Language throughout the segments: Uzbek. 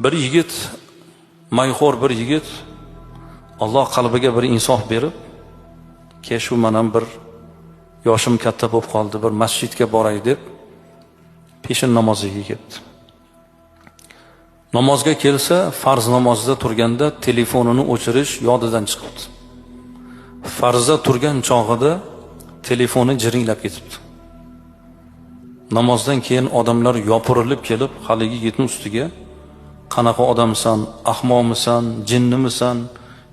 Bir yigit, mayxo'r bir yigit, Alloh qalbiga bir insof berib, "Ke, shu man ham bir yoshim katta bo'lib qoldi, bir masjidga boray", deb peshin namoziga ketdi. Namozga kelsa, farz namozida turganda telefonini o'chirish yodidan chiqibdi. Farzda turgan chog'ida telefoni jiringlab ketibdi. Namozdan keyin odamlar yopirilib kelib, haligi yigitning ustiga: "Qanaqa odamsan, ahmoqmisan, jinnimisan,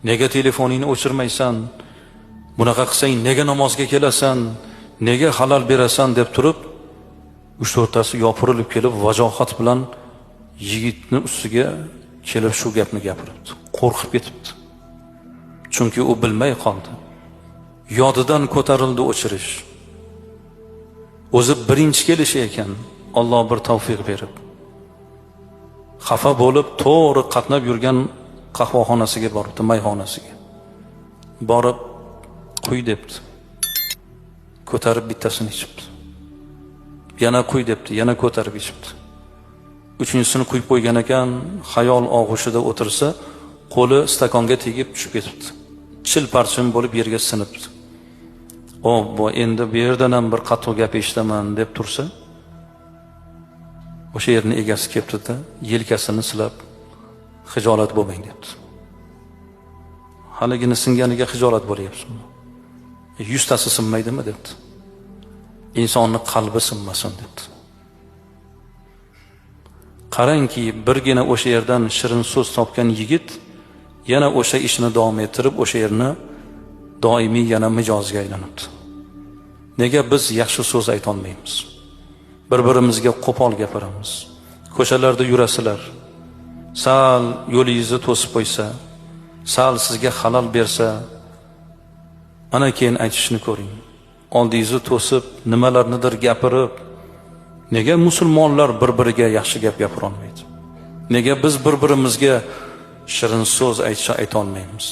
nega telefoningni o'chirmaysan, bunaqa qilsang nega namozga kelasan, nega halal berasan?" deb turib, uch to'rttasi yopirilib kelib, vajohat bilan yigitni ustiga kelib shu gapni gapiribdi. Qo'rqib ketibdi. Chunki u bilmay qoldi. Yodidan ko'tarildi o'chirish. O'zi birinchi kelishi ekan, Alloh bir tavfiq berib. Xafa bo'lib, to'g'ri qatnab yurgan qahvaxonasiga boribdi, mayxonasiga. Borib, "Quy", debdi. Ko'tarib bittasini ichibdi. Yana "Quy", debdi, yana ko'tarib ichibdi. Uchinchisini quyib qo'ygan ekan, xayol og'ushida o'tirsa, qo'li stakonga tegib tushib ketibdi. Chil parchin bo'lib yerga sinibdi. "Obbo, endi bu yerdan ham bir qattiq gap eshitaman", deb tursa, o'sha yerni egasi kelibdi-da, yelkasini silab, "Xijolat bo'lmang", debdi. "Haligini singaniga xijolat bo'lyapsizmi? 100 tasi sinmaydimi?" debdi. "Insonni qalbi sinmasin", debdi. Qarangki, birgina o'sha yerdan shirin so'z topgan yigit yana o'sha ishini davom ettirib, o'sha yerni doimiy yana mijozga aylanibdi. Nega biz yaxshi so'z aytolmaymiz? Bir-birimizga qo'pol gapiramiz. Ko'chalarda yurasizlar. Sal yo'lingizni to'sib qo'ysa, sal sizga xalal bersa, ana keyin aytishni ko'ring. Oldingizni to'sib, nimalarnidir gapirib, nega musulmonlar bir-biriga yaxshi gap gapira olmaydi? Nega biz bir-birimizga shirin so'z aytisha aytolmaymiz?